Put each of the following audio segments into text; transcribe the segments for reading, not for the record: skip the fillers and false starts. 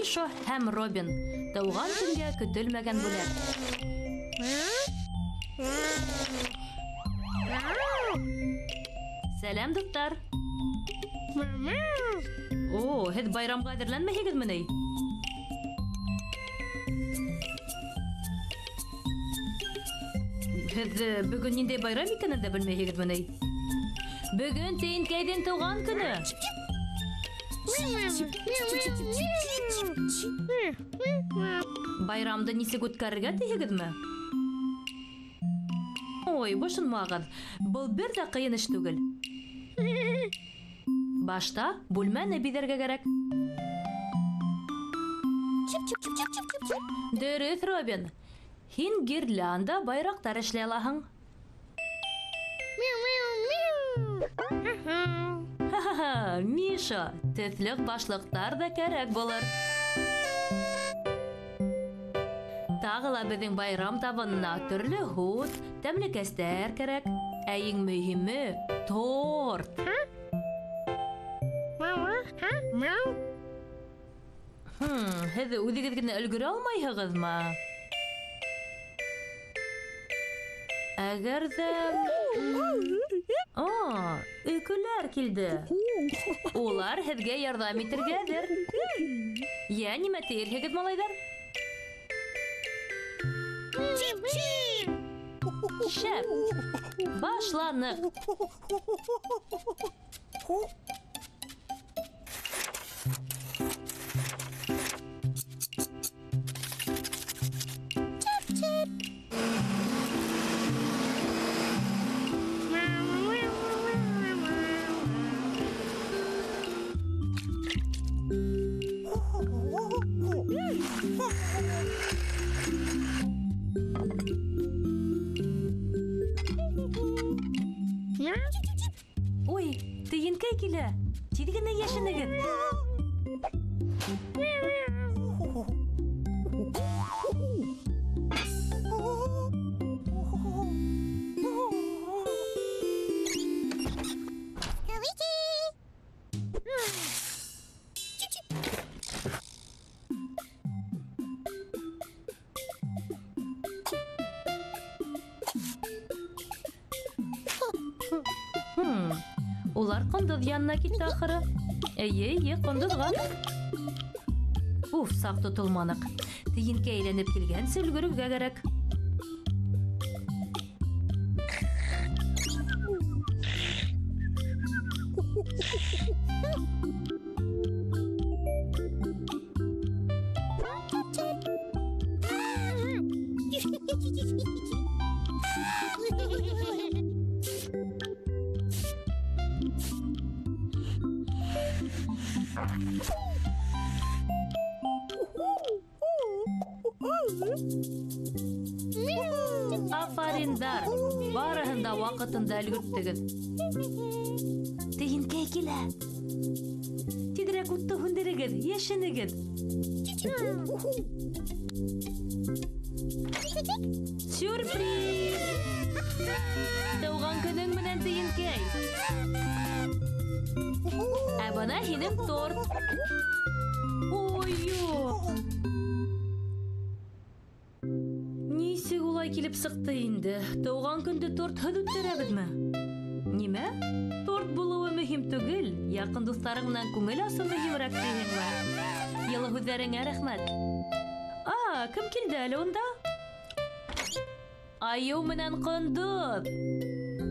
Мишо һәм Робин. Тыуған көнгә көтөлмәгән бүләк. Сәләм, дуҫтар. О, һеҙ байрамға әҙерләнмәйһегеҙме ни? Һеҙ бөгөн ниндәй байрам икәнен дә белмәйһегеҙме ни? Бөгөн Тейенкәйҙең тыуған көнө. Байрамды нисек үткәрергә тиһегеҙме? Ой, бошонмағыҙ. Был бер ҙә ҡыйын эш түгел. Башта бүлмәне биҙәргә кәрәк. Дөрөҫ, Робин. Һин гирлянда байраҡтар эшләй алаһың. Ха-ха-ха, Миша, төҫлө башлыҡтар ҙа кәрәк булыр. Тағы ла беҙҙең байрам табынына төрлө һут, тәмлекәстәр кәрәк. Ә иң мөһиме торт. Һеҙ үҙегеҙ генә өлгөрә алмайһығыҙмы? Әгәр ҙә... Өкөләр килде. Улар һеҙгә ярҙам итергә әҙер. Йә, нимә тиерһегеҙ, малайҙар? Шәп! Башланыҡ! Ой, Тейенкәй килә. Тиҙ генә йәшенегеҙ. Улар ҡондоҙ янына китте ахыры. Эйе, эйе, ҡондоҙға. Уф, саҡ тотолманыҡ. Тейенкәй әйләнеп килгәнсе өлгөрөргә кәрәк. Афариндар! Барыһын да ваҡытында өлгөрттөгөҙ. Тейенкәй килә. Тиҙерәк утты һүндерегеҙ, йәшенегеҙ. Сюрприз! Тыуған көнөң менән, Тейенкәй! Ә бына һинең торт. Ой, юҡ! Нисек улай килеп сыҡты инде? Тыуған көндө тортһыҙ үткәрәбеҙме? Нимә? Торт булыуы мөһим түгел, яҡын дуҫтарың менән күңел асыу мөһимерәк тиһеңме? Йылы һүҙҙәреңә рәхмәт. А, кем килде әле унда? Айыу менән ҡондоҙ.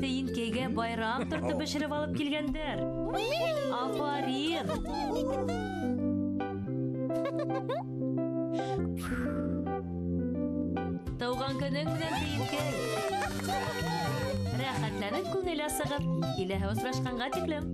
Тейенкәйгә байрам торты бешереп алып килгәндәр. Афарин! Тыуған көнөң менән, Тейенкәй! Рәхәтләнеп күңел асығыҙ. Киләһе осрашҡанға тиклем.